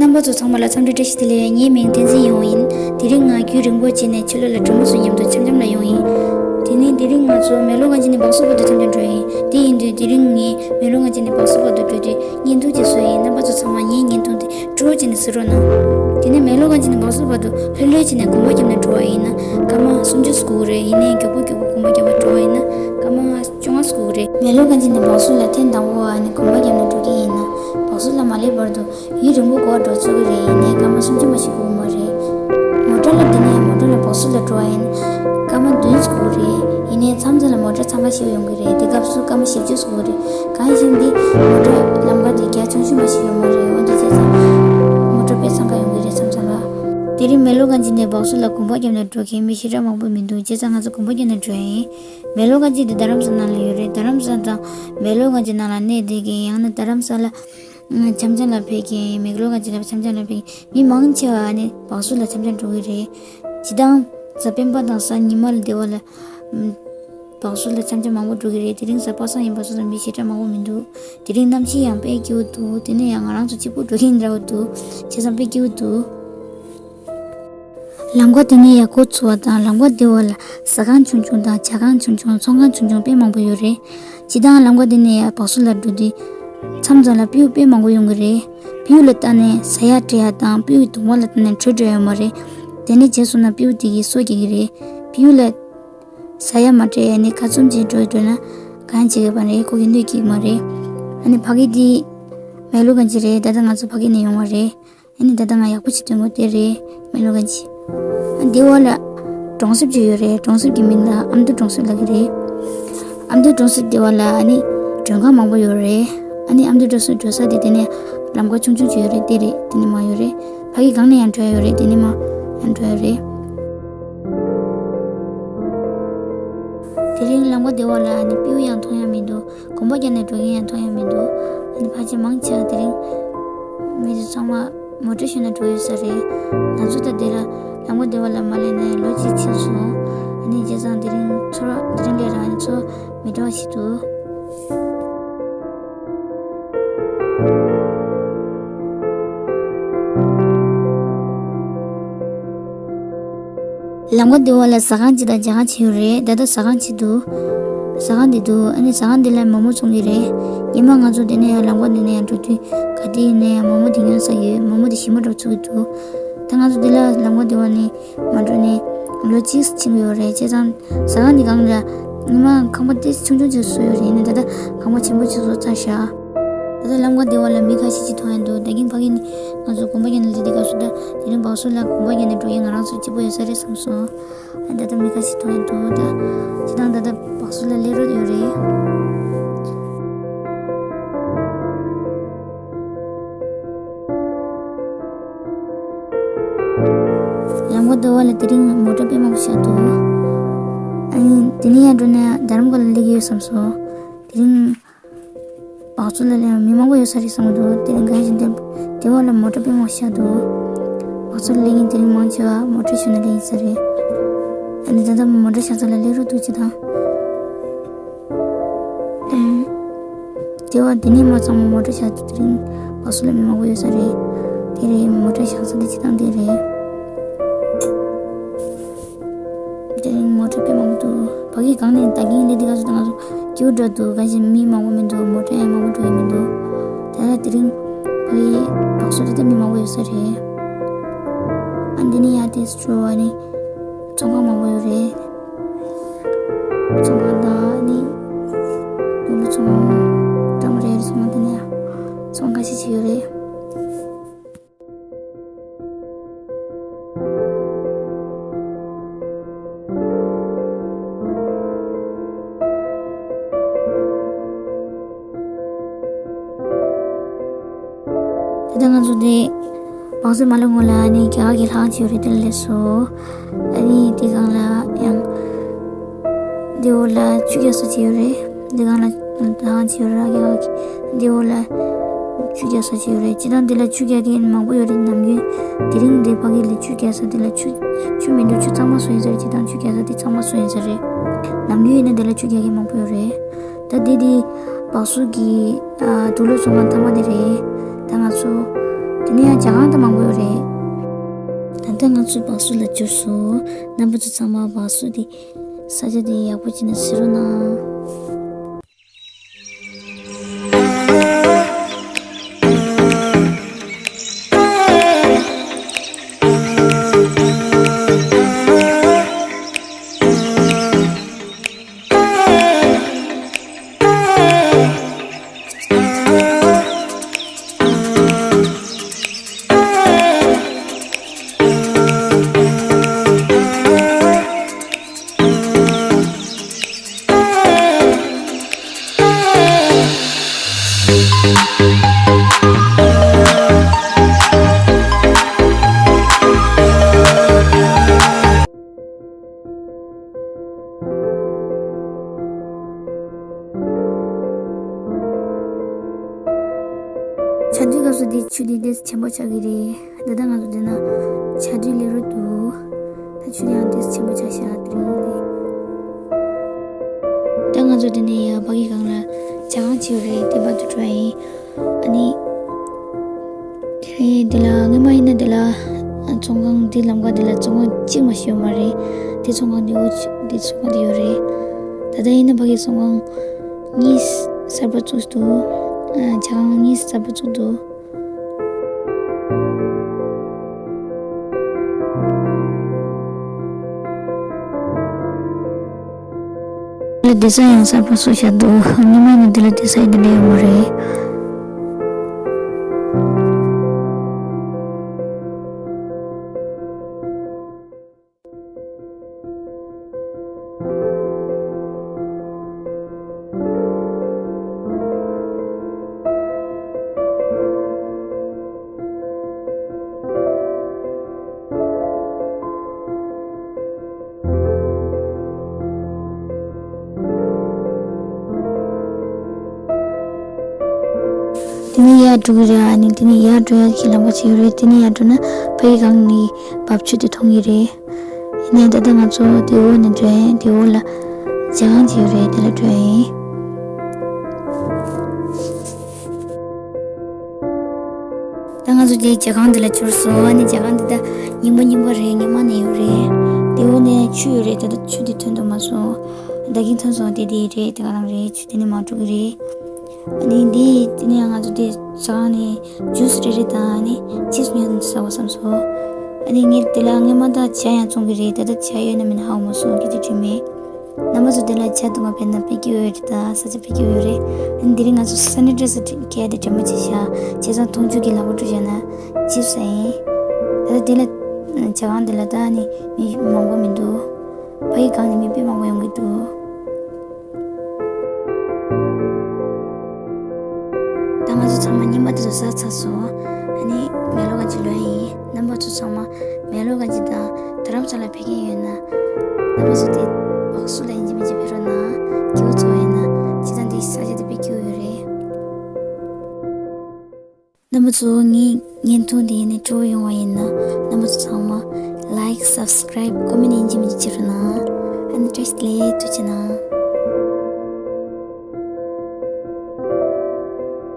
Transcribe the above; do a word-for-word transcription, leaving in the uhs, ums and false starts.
རྣམ་པ་ཚོ་ཚང་མ་ལ་འཚམས་འདྲི་བཀྲ་ཤིས་བདེ་ལེགས། ངའི་མིང་བསྟན་འཛིན་ཡེ་ཝང་ཡིན། དེ་རིང་ང་རྒྱུན་རིང་པོ་བྱས་ནས་ཕྱི་ལོགས་ལ་གྲོགས་མོ་ཚོ་མཉམ་དུ་འཆམ་འཆམ་ལ་ཡོང་ཡིན། དེ་ནས་དེ་རིང་ང་ཚོ་མེ་ལོང་གངས་ཅན་ནས་སྦག་སུ་བར་དུ་འཆམ་འཆམ་འགྲོ་ཡིན། དེ་ཡིན་དུས་དེ་རིང་ངས་མེ་ལོང་གངས་ཅན་ནས་སྦག་སུ་བར་དུ་འགྲོ་དུས་བརྙན་ཐུང་ཅིག་བཟོས་ཡིན། རྣམ་པ་ཚོ་ཚང་མ་ངའི་བརྙན་ཐུང་དེ་སྤྲོ་བོ་བྱས་ནས་གཟིགས་རོགས་གནང་། དེ་ནས་མེ་ལོང་གངས་ཅན་ནས་སྦག་སུ་བར་དུ་ལྷོད་ལྷོད་བྱས་ནས་གོམ་པ་བརྒྱབ་ནས་འགྲོ་བ་ཡིན་ན། སྐར་མ་སུམ་ཅུ་འགོར་གི་རེད། ཡིན་ནའི་མགྱོགས་པོ་མགྱོགས་པོ་གོམ་པ་བརྒྱབ་པ་འགྲོ་བ་ཡིན་ན་སྐར་མ་བཅོ་ལྔ་འགོར་གི་རེད། མེ་ལོང་གངས་ཅན་ནས་སྦག་སུ་ལ་ཐེངས་དང་པོ་ཨ་ནི་གོམ་པ་བརྒྱབ་ནས་འགྲོ་གི་ཡིན་ན། སྦག་སུ་ལ་མ་སླེབས་བར་དུ་ཡུན་རིང་པོ་འགོར་བ་འགྲོ་ཚུགས་ཀྱི་རེད། ཡིན་ནའི་སྐར་མ་སུམ་ཅུ་མ་ཞིག་འགོར་གི་མ་རེད། མོ་ཊ་ལ་འདི་ནས་མོ་ཊ་ལ་སྦག་སུ་ལ་འགྲོ་བ་ཡིན་ན་སྐར་མ་བདུན་འགོར་གི་རེད། ཡིན་ནའི་མཚམས་མཚམས་ལ་མོ་ཊ་འཚང་ཁ་ཤོར་ཡོང་གི་རེད། དེ་སྐབས་སུ་སྐར་མ་བཞི་བཅུ་འགོར་གི་རེད། གང་ཡིན་ཟེར་ན་འདི་མོ་ཊ་ལམ་ཁ་དེ་རྒྱ་ཆུང་ཆུང་མ་ཞིག་ཡོད་མ་རེད། འོན་ཏེ་བྱས་ཙང་མོ་ཊ་དཔེ་འཚང་ཁ་ཡོང་གི་རེད་མཚམས་མཚམས་ལ། དེ་རིང་མེ་ལོང་གངས་ཅན་ནས་སྦག་སུ་ལ་གོམ་པ་བརྒྱབ་ནས་འགྲོ་མཁན་མི་ཞེ་དྲག་མང་པོ་མི་འདུག་བྱས་ཙང་ང་ཚོ་གོམ་པ་བརྒྱབ་ནས་འགྲོ་ཡ་ཡིན། མེ་ལོང་གངས་ཅན་དེ་རྡ་རམ་ས་ནང་ལ་ཡོད་རེད། རྡ་རམ་ས་དང་མེ་ལོང་གངས་ཅན་ནང་ལ་གནས་བསྡད་མཁན་ཡང་ན་རྡ་རམ་ས་ལ་འཆམ་འཆམ་ལ་ཕེབས་མཁན། མེ་ལོང་གངས་ཅན་ལ་འཆམ་འཆམ་ལ་ཕེབས་མཁན་མི་མང་ཆེ་བ་ནི་སྦག་སུ་ལ་འཆམ་འཆམ་འགྲོ་གི་རེད། སྤྱིར་བཏང་གཟའ་སྤེན་པ་དང་གཟའ་ཉི་མ་ལ་སྡེ་བ་ལ་སྦག་སུ་ལ་འཆམ་འཆམ་མང་པོ་འགྲོ་གི་རེད། དེ་རིང་གཟའ་པ་སངས་ཡིན་པ་སོང་ཙང་མི་ཞེ་དྲག་མང་པོ་མི་འདུག་དེ་རིང་གནམ་གཤིས་ཡང་དཔེ་སྐྱིད་པོ་འདུག་དེ་ནས་ཡང་ང་རང་ཚོ་གཅིག་པུ་འགྲོ་གི་ཡིན་འདྲ་བོ་འདུག་བྱས་ཙང་དཔེ་སྐྱིད་པོ་འདུག་ལམ་ཁ་དེ་ནས་ཡར་འགོ་ཚུགས་པ་དང་ལམ་ཁ་དེ་བར་ལ་ཟ་ཁང་ཆུང་ཆུང་དང་ཇ་ཁང་ཆུང་ཆུང་ཚོང་ཁང་ཆུང་ཆུང་དཔེ་མང་པོ་ཡོད་རེད། སྤྱིར་བཏང་ལམ་ཁ་དེ་ནས་ཡར་སྦག་སུ་ལ་འགྲོ་དུས་མཚམས་མཚམས་ལ་སྤྲེའུ་དཔེ་མང་པོ་ཡོང་གི་རེད། སྤྲེའུ་ལ་བལྟས་ནས་ཟ་ཡག་སྤྲད་ཡག་དང་སྤྲེའུའི་གདོང་པ་ལ་བལྟས་ནས་གྲོས་སྤྲད་ཡོད་མ་རེད། དེ་འདྲ་བྱས་སོང་ན་སྤྲེའུ་དེ་གིས་སོ་རྒྱག་གི་རེད། སྤྲེའུ་ལ་ཟ་ཡག་མ་སྤྲད་ནས་ཁ་བཙུམ་བྱས་འགྲོ་འགྲོ་ན་གང་བྱེད་ཀྱི་ཡོད་པ་རེད། ཁོ་གིས་གནོད་ཀྱི་མ་རེད། ཨ་ནི་ཕ་གི་དེ་མེ་ལོང་གངས་ཅན་རེད། ད་ལྟ་ང་ཚོ་ཕ་གི་ནས་ཡོང་བ་རེད། ཨ་ནི་ད་ལྟ་ང་ཡག་པོ་བྱེད་དོན་པོ་དེ་རེད། མེ་ལོང་གངས་ཅན། ཨ་འདི་བ་ལ་གྲོང་གསེབ་ཅིག་ཡོད་རེད། གྲོང་གསེབ་ཀྱི་མིང་ལ་ཨ་མདོ་གྲོང་གསེབ་ལབ་ཀྱི་རེད། ཨ་མདོ་གྲོང་གསེབ་འདི་བ་ལ་ཨ་ནི་མགྲོན་ཁང་མང་པོ་ཡོད་རེད། ཨ་ནི་ཨ་མདོ་གྲོང་གསེབ་འགྲོ་ས་དེ་དེ་ནས་ལམ་ཁ་ཆུང་ཆུང་ཅིག་ཡོད་རེད། དེ་རེད། དེ་ནས་མར་ཡོད་རེད། ཕ་གི་སྒང་ནས་ཡར་འགྲོ་ཡག་ཡོད་རེད། དེ་ནས་མར་ཡར་འགྲོ་ཡག་ཡོད་རེད། དེ་རིང་ལམ་ཁ་འདི་བ་ལ་ཨ་ནི་སྤྲེའུ་ཡང་མཐོང་ཡག་མི་འདུག་གོམ་པ་རྒྱག་ནས་འགྲོ་མཁན་ཡང་མཐོང་ཡག་མི་འདུག་ཨ་ནི་ཕལ་ཆེར་མང་ཆེ་བ་དེ་རིང་མི་ཚོ་ཚང་མ་མོ་ཊ་ཞོན་ནས་འགྲོ་ཡོད་ས་རེད། ང་ཚོ་ད་འདི་ལ་ལམ་ཁ་འདི་བ་ལ་མ་སླེབས་ནས་ལོ་གཅིག་ཕྱིན་སོང་། ཨ་ནི་བྱས་ཙང་དེ་རིང་ཚོར་བ་དེ་རིང་ལས་རང་ཚོར་བ་མི་འདྲ་བ་ཞིག་འདུག་ལམ་ཁ་འདི་བ་ལ་ཟ་ཁང་གཅིག་དང་ཇ་ཁང་གཅིག་ཡོད་རེད། ད་ལྟ་ཟ་ཁང་གཅིག་འདུག་ཟ་ཁང་འདི་འདུག་ཨ་ནི་ཟ་ཁང་འདི་ལ་མོག་མོག་བཙོང་གི་རེད། ཉི་མ་ང་ཚོ་འདི་ནས་ཡང་ལམ་ཁ་འདི་ནས་ཡང་འགྲོ་དུས་ག་དུས་ཡིན་ན་ཡང་མོག་མོག་འདི་ཉོ་ས་ཡོད། མོག་མོག་འདི་ཞིམ་པོ་འདྲ་བོ་ཚུགས་ཀྱི་འདུག་ད་ང་ཚོ་འདི་ལ་ལམ་ཁ་འདི་བ་ནས་མ་འགྲོ་ནས་ལོ་གཅིག་ཕྱིན་གྱི་ཡོད་རེད། བྱས་ཙང་ཟ་ཁང་འདི་སྒང་ལ་ཉི་མ་ཁང་པ་ཏོག་ཙམ་ཆུང་ཆུང་ཅིག་བཟོས་ཡོད་རེད། ཡིན་ནའི་ད་ལྟ་ཁང་པ་ཆེན་པོ་ཅིག་བཟོས་ཚར་ཤག་ད་ལྟ་ལམ་ཁ་འདི་བ་ལ་མི་ཁ་ཤས་ཅིག་མཐོང་ཡག་འདུག་ད་གིན་ཕ་གི་ནས་ང་ཚོ་གོམ་པ་རྒྱག་ནས་སླེབས་དུས་སྐབས་སུ་ད་དེ་རིང་སྦག་སུ་ལ་གོམ་པ་རྒྱག་ནས་འགྲོ་མཁན་ང་རང་ཚོ་གཅིག་པོ་ཡོད་ས་རེད་བསམ་སོང་། ཨ་ད་ལྟ་མི་ཁ་ཤས་མཐོང་ཡག་འདུག་ད་སྤྱིར་བཏང་ད་ལྟ་སྦག་སུ་ལ་སླེབས་རོགས་ཡོད་རེད། ལམ་ཁ་འདི་བ་ལ་དེ་རིང་མོ་ཊ་དཔེ་མང་པོ་ཞིག་འདུག་ཨ་ནི་དེ་ནས་ཡར་འགྲོ་ན་རྡ་རམ་ཁ་ལ་སླེབས་ཀྱི་ཡོད་བསམ་སོང་། དེ་རིང་སྦག་སུ་ལ་ལས་མི་མང་པོ་ཡོད་ས་རེད་བསམ་གྱི་འདུག་དེ་རིང་གང་ཞིག་འདེམས་དེ་བ་ལ་མོ་ཊ་དཔེ་མང་པོ་ཞིག་འདུག་སྦག་སུ་ལ་སླེབས་མཁན་དེ་རིང་མང་ཆེ་བ་མོ་ཊ་ཞོན་ནས་སླེབས་ཡིན་ས་རེད། ཨ་ནི་ད་ལྟ་མོ་ཊ་བཞག་ས་ལ་སླེབས་རོགས་འདུག་ཅིག་དང་། དེ་བ་དེ་ནས་མར་ཚང་མ་མོ་ཊ་བཞག་དུས་དེ་རིང་སྦག་སུ་ལ་མི་མང་པོ་ཡོད་ས་རེད། དེ་རེད། མོ་ཊ་བཞག་ས་དེ་སྤྱིར་བཏང་དེ་རེད། དེ་རིང་མོ་ཊ་དཔེ་མང་པོ་འདུག་ཕ་གི་སྒང་ནས་ད་གིན་སླེབས་དུས་སྐབས་སུ་ད་ང་ཚོ་སྐྱིད་པོ་འདྲ་འདུག་གང་ཞིག་མི་མང་པོ་མི་འདུག་མོ་ཊ་ཡང་མང་པོ་འགྲོ་ཡི་མི་འདུག་ད་ལྟ་དེ་རིང་ཕ་གི་སྦག་སུ་ལ་ད་མི་མང་པོ་ཡོད་ས་རེད། ཨ་འདི་ནས་ཡར་དེ་སུ་འགྲོ་བ་ནི་ཚོང་ཁང་མང་པོ་ཡོད་རེད། ཚོང་ཁང་དང་ནི་ལུ་གུ་ཚོང་འདྲ་མོ་རེད། ཚོང་ཁང་དེ་ནས་ཚོང་ཁ་ཤས་ཤིག་ཡོད་རེད། ད་ལྟ་ང་ཚོ་འདི་བང་སོའི་མ་ལོ་ངོ་ལ་ཨ་ནི་རྒྱ་གར་གྱི་ལྷ་ཁང་ཅིག་ཡོད་རེད། དེ་ལ་སླེབས་སོང་། ཨ་ནི་དེ་སྒང་ལ་ཡང་འདི་འོག་ལ་ཆུ་རྒྱག་ས་ཅིག་ཡོད་རེད། དེ་སྒང་ལ་ལྷ་ཁང་ཅིག་ཡོད་རེད། རྒྱ་གར་གྱི་འདི་འོག་ལ་ཆུ་རྒྱག་ས་ཅིག་ཡོད་རེད། སྤྱིར་བཏང་འདི་ལ་ཆུ་རྒྱག་མཁན་མང་པོ་ཡོད་རེད། ནམ་རྒྱུན་དེ་རིང་འདི་ཕ་གི་ལ་ཆུ་རྒྱག་ས་འདི་ལ་ཆུ་ཆུ་མི་འདུག་ཆུ་གཙང་མ་བཟོས་ཡིན་ཟེར། སྤྱིར་བཏང་ཆུ་རྒྱག་ས་འདི་གཙང་མ་བཟོས་ཡིན་ཟེར་རེད། ནམ་རྒྱུན་ཡིན་ན་འདི་ལ་ཆུ་རྒྱག་མཁན་མང་པོ་ཡོད་རེད། ད་འདི་འདི་སྦག་སུ་གི་ཨ་དུག་ལོག་བཙོང་ཁང་མཐའ་མ་དེ་རེད། ད་ང་ཚོ་དེ་ ཡང་ཇ་ཁང་དེ་མང་པོ་ཡོད་རེད། ད་ལྟ་ང་ཚོ་བག་སུ་ལ་འབྱོར་སོང་། རྣམ་པ་ཚོ་ཚང་མ་བག་སུ་དེ་ས་ཆ་དེ་ཡག་པོ་བྱས་ནས་གཟིགས་རོགས་གནང་། ཆར་དུས་སྐབས་སུ་འདི་ཆུ་འདི་ཏོག་ཙམ་ཆེན་པོ་ཆགས་ཀྱི་རེད། ད་ལྟ་ང་ཚོ་འདི་ན་ཆར་དུས་སླེབས་རོགས་འདུག་ད་ཆུ་ཡང་ཏོག་ཙམ་ཆེན་པོ་ཆགས་ཤག་དེ་རིང་འདི། ད་ང་ཚོ་འདི་ནས་ཡར་ཕ་གི་སྒང་ལ་ཇ་ཁང་ཅིག་ཡོད་རེད། དེ་བར་དུ་འགྲོ་ཡ་ཡིན། ཨ་ནི། དེ་རིང་འདི་ལ་སྔོན་མ་ཡིན་ན་འདི་ལ་ཚོང་ཁང་འདི་ལམ་ཁ་འདི་ལ་ཚོང་ཁང་གཅིག་མ་ཞིག་ཡོད་མ་རེད། དེ་ཚོང་ཁང་འདི་འོ་འདི་ཚོང་ཁང་འདི་ཡོད་རེད། ད་ལྟ་ཡིན་ན་ཕ་གི་ཚོང་ཁང་གཉིས་གསར་པ་བཙུགས་འདུག་ཇ་ཁང་གཉིས་གསར་པ་བཙུགས་འདུག་ལ་བསྡད་ས་ཡང་གསར་པ་བཟོ་བཞག་འདུག་སྔོན་མ་ནས་འདི་ལ་བསྡད་ས་ཡིན་འདི་འདྲ་ཡོད་མ་རེད། དེ་ནས་ཡར་འགྲོ་གི་རེད། ཨ་ནི་དེ་ནས་ཡར་འགྲོ་ཡག་གི་ལམ་ཁ་ཅིག་ཡོད་རེད། དེ་ནས་ཡར་འགྲོ་ན་ཕ་གི་སྒང་ནས་རྦབ་ཆུ་དེ་མཐོང་གི་རེད། ཡིན་ནའི་ད་ལྟ་ང་ཚོ་དེ་འོག་ནས་འགྲོ་ཡིན། དེ་འོག་ལ་ཇ་ཁང་ཅིག་ཡོད་རེད། དེ་ལ་འགྲོ་ཡིན། ད་ང་ཚོ་དེ་ཇ་ཁང་དེ་ལ་འབྱོར་སོང་། ཨ་ནི་ཇ་ཁང་དེ་ད་རྙིང་པ་རྙིང་པ་རེད། སྔོན་མ་ནས་ཡོད་རེད། དེ་འོག་ནས་ཆུ་ཡོད་རེད། ད་ལྟ་ཆུ་དེ་ཐོན་ཐུབ་མ་སོང་། ད་གིན་ཐོན་སོང་། དེ་དེ་རེད། དེ་ག་རང་རེད། ཆུ་དེ་ནས་མར་འགྲོ་གི་རེད། ཨ་ནི་འདི་དེ་ནས་ང་ཚོ་དེ་ཇ་ཁང་ནས་ཇུས་རེ་རེ་དང་ཨ་ནི་ཅིབས་ཉོས་ནས་ཟ་བ་བསམ་སོང་། ཨ་ནི་ངས་དེ་ལ་སྔོན་མ་ད་ཇ་ཡང་བཙོང་གི་རེད། ད་ལྟ་ཇ་ཡོད་ན་མེད་ན་ཧ་གོ་མ་སོང་། སྐད་ཆ་དྲིས་མེད། རྣམ་པ་ཚོ་དེ་ལ་ཇ་འཐུང་ག་ཕེབས་ན་དཔེ་སྐྱིད་པོ་ཡོད་རེད། ད་ས་ཆ་དཔེ་སྐྱིད་པོ་ཡོད་རེད། ཨ་ནི་དེ་རིང་ང་ཚོ་སེ་ནི་ཊའི་ཛར་གྱོན་ཡ་དེ་འདྲ་མ་བྱས་ཤག་བྱས་ཙང་འཐུང་ཆུ་གི་ལག་པ་བཀྲུས་བྱས་ན་ཅིབས་ཟ་ཡིན། ད་ལྟ་དེ་ལ་ཇ་ཁང་དེ་ལ་ད་ཨ་ནི་མི་མང་པོ་མི་འདུག་ཕ་གི་སྒང་ནས་མི་དཔེ་མང་པོ་ཡོང་གི་འདུག་ད་ང་ཚོ་ཚང་མ་ཉི་མ་དེ་ཚོ་ཟ་ཚར་སོང་། ཨ་ནི་མེག་ལོར་ག་ཅིག་ལོག་ཡིན། རྣམ་པ་ཚོ་ཚང་མ་མེག་ལོར་ག་ཅིག་དང་རྡ་རམ་ས་ལ་ཕེབས་མཁན་ཡོད་ན། རྣམ་པ་ཚོ་དེ་བག་སུ་ལ་ཡིན་གཅིག་མིན་གཅིག་ཕེབས་རོགས་གནང་། སྐྱིད་པོ་ཚོ་ཡིན་ན་སྤྱིར་བཏང་དེ་ས་ཆ་དེ་དཔེ་སྐྱིད་པོ་ཡོད་རེད། རྣམ་པ་ཚོ་ངའི་བརྙན་ཐུང་འདི་ཡིན་ནས་སྤྲོ་པོ་ཡོང་བ་ཡིན་ན། རྣམ་པ་ཚོ་ཚང་མ་ལའིཀ་སབ་སི་ཀ་རའིབ་ཀོ་མེན་ཡིན་གཅིག་མིན་གཅིག་བྱེད་རོགས་གནང་། ཨ་ནི་བཀྲ་ཤིས་བདེ་ལེགས། ཐུགས་རྗེ་གནང་།